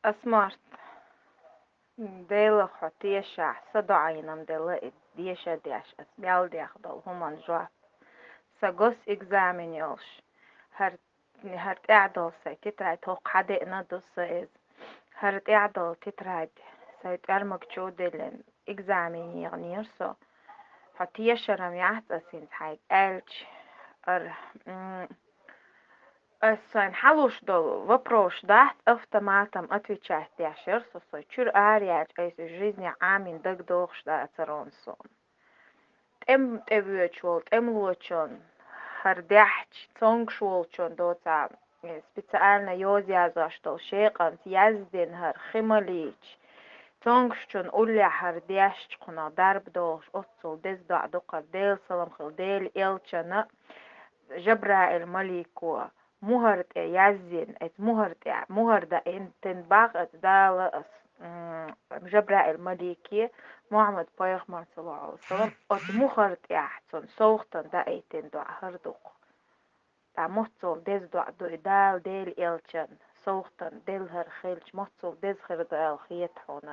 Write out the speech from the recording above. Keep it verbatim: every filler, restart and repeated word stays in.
Ас март. Делах хьо тешахь, са доӀайнам делла и деша деш, ас мел дех долу хӀуман жоп. Са госэкзамен йолуш, хӀара, хӀара тӀехь долу сайн тетрадь, хӀокху хьан деана ду сан иза. ХӀара тӀехь долу тетрадь сайн тӀоьрмаг чу а диллина, экзамен егӀнера со. Хьо тешаран яц ас хӀинца хьайга аьлча, ара, м, Ас сайн хьалуш долу вопрос дац автоматом отвечать деш яра со, со чуьра ара яьлча, айса жизни Ӏамин дагадогӀуш дацаронна суна. ТӀем тӀе воьдуш волу тӀемалочун, хӀара дехьча цонгуш волчун доцахь, э, специально йоза яздеш долу шекъанца яздина хӀара хи малийча, цонгушчун уллехь хӀара дешча кхунах дарба дохуш, оццул деза доӀа ду хӀара, Делан салам хила Делан элчанна, Жабраил малико мухӀар тӀе яздина, эцу мухӀар тӀе, мухӀар даийна тен бакъ эцу Дала ас, м, Жабраил малике Мухьаммад пайхамар, саллаллаху Ӏалайхи ва саллам, оцу мухӀар тӀехь цунна совгӀатан даийтина доӀа хӀара ду-кх. Ткъа моццул деза доӀа ду и Дала Делан элчанна совгӀатан делла хӀара хилча, моццул деза хир ду аьлла хета хьуна